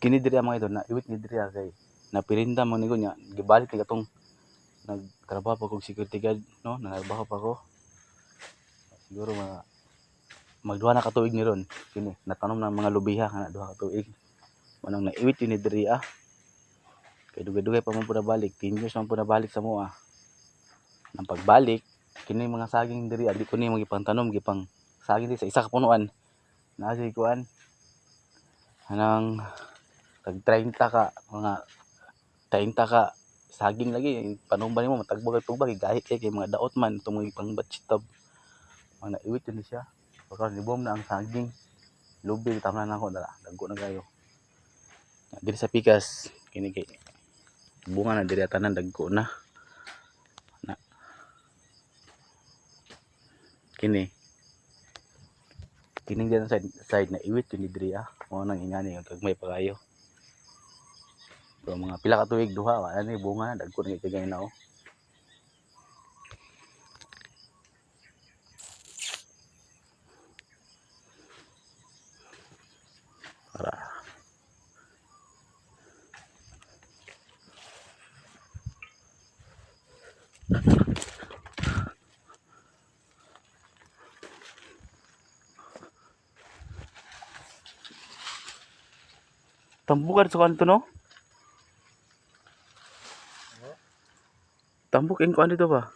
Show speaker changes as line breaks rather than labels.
Kini diri, mga idol, na iwit ni diri kay napirinda man ni ko nya gibalik ni katong nagtrabaho pa kog security guard, no, nanarbaho pa ko. Siguro mga magduha na ka tuig ni ron kini natanom na mga lubiha kana 2 ka tuig manang naiwit yun ni diri ah. Kay dugay-dugay pa man po nabalik, 10 years man po nabalik sa moa. Nang pagbalik kini mga saging diri ah, di ko ni mga tanom, gipang saging diri sa isa ka punuan naa siya kuan anang tag 30 ka, mga 30 ka saging lagi. Panumbay nimo matagbog tubag, gahi kay kay mga daot man itong mga pang batchtab. Mga naiwit yun siya. Pagka nibom na ang saging lubi, tama na ako dala, dagko na kayo. Diri sa pikas kini kay bunga na diri tanan, dagko na na kini. Kining dyan side side na iwit yun ni diri ah, mao nang ingani yung kagmay pa kayo. Pero mga pila ka tuig, duha, wala ni bunga na, dagko na kay na oh. Para tambukan sa kanto, no? Tambuk yung kuan dito ba?